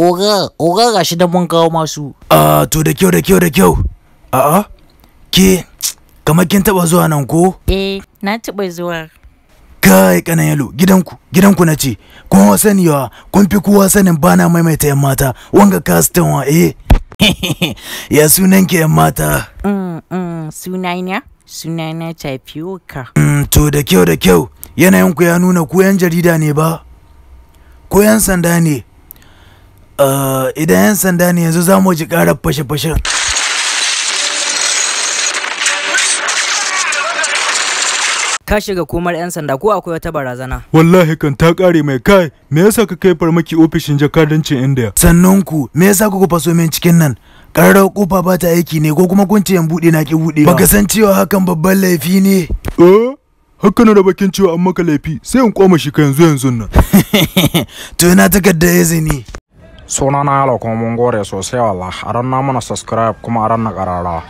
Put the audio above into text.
Oga, oga, gashi da mun kawo masu. Ah, to, da kyau, da kyau, da kyau. A'a, ke kamar kin taba zuwa nan ko? Eh, na taɓa zuwa. Kai, kanan yalo, gidanku, gidanku na ce. Kun sani wa, kun fi kowa sanin bana maimaita yan mata. Wanga kastin wa, eh. Ya sunan ki, yan mata? Sunana, sunana Tapioca. To, da kyau, da kyau. Yanayin ku ya nuna ku yan jarida ne ba? Ko yan sanda ne? Idan yan sanda ne, yanzu za mu ji karar fashe-fashen. Ka shiga komar 'yan sanda ko akwai wata barazana? Wallahi kan ta kare mai. Kai, me yasa ka kai farmaki ofishin jakadancin India? Sannan ku, me yasa kuka faso min cikin nan? Ƙararrawar kofa ba ta aiki ne, ko kuma kun ce in buɗe na ki buɗe? Baka san cewa hakan babban laifi ne? Eh, haka na da bakin cewa an maka laifi, sai in koma shi ka yanzu yanzu nan. To, ina takardar izini? Suna na Yalo, kuma mun gode sosai wallah. A danna mana subscribe kuma a danna ƙararrawa.